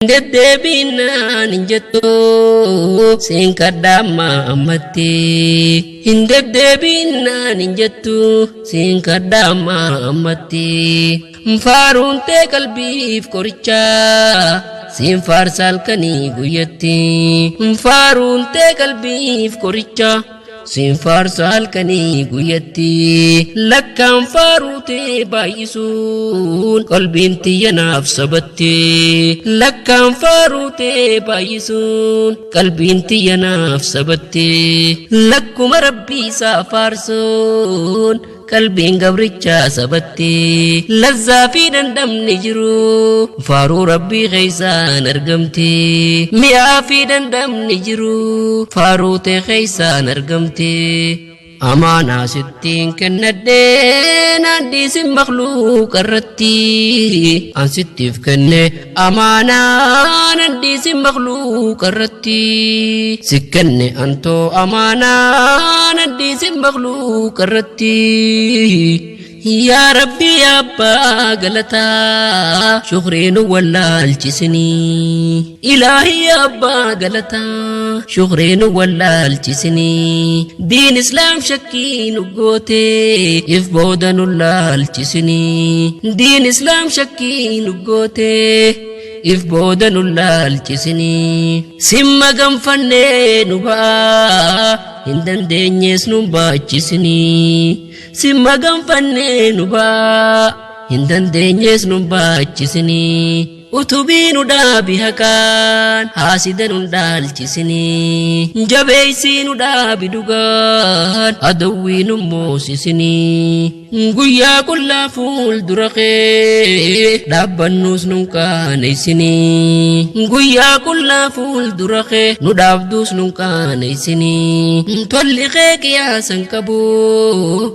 Deddeebiin naan hin jettu siin kadha amma ammatti. Hin deddeebiin naan hin jettu siin kadha amma ammatti. Faaruun tee qalbiif qoricha siin faarsa halkanii guyyatti. Faaruun tee qalbiif qoricha siin faarsa halkanii guyyatti. Lakkaan faaruu tee baay'isuun qalbiin tiyya naaf sabatti. Lakkaan faaruu tee baay'isuun qalbiin tiyya naaf sabatti. Lakkuma rabbii isaa faarsuun qalbiin gabrichaa sabatti. Lazzaa fi dandamni jiru faaruu rabbii keeysaan argamti. Mi'aa fi dandamni jiru faaruu tee keeysaan argamti. Amaanaa sittiin kennadhee naan dhiisin makluuqa irratti. An sittiif kenne amaanaa naan dhiisin makluuqa irratti. Si kenne antoo amaanaa naan dhiisin makluuqa irratti. Yaa Rabbi yaa Abbaa galataa shukrii nu wallaalchisinii. Ilaahi yaa Abbaa galataa shukrii nu wallaalchisinii. Diin Islaam shakkii nu gootee if booda nu laalchisinii. Diin Islaam shakkii nu gootee if booda nu laalchisinii. Simma ganfannee nu ba'aa hin dandeenyees nu baachisinii. Simma ganfannee nu ba'aa hin dandeenyees nu baachisinii. Utubii nu dhaabi haqaan haasida nu dhaalchisinii. Jabeessii nu dhaabi dhugaan adawwii nu moosisinii. Guyyaa qullaa fuuldura kee dhaabbannuus nun qaaneessinii. Guyyaa qullaa fuuldura kee nu dhaabduus nun qaaneessinii. Tolli kee qiyaasan qabu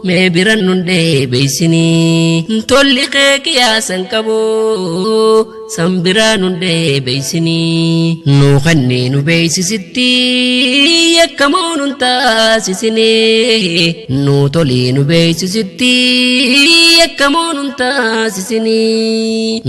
mee biran nun dheebeessinii. Tolli kee qiyaasan qabu san biraa nun dheebeessinii. Nuu kanneen nu beeksisitti yakkamoo nun taasisinii. Nuu tolii nu beeksisitti yakkamoo nun taasisinii.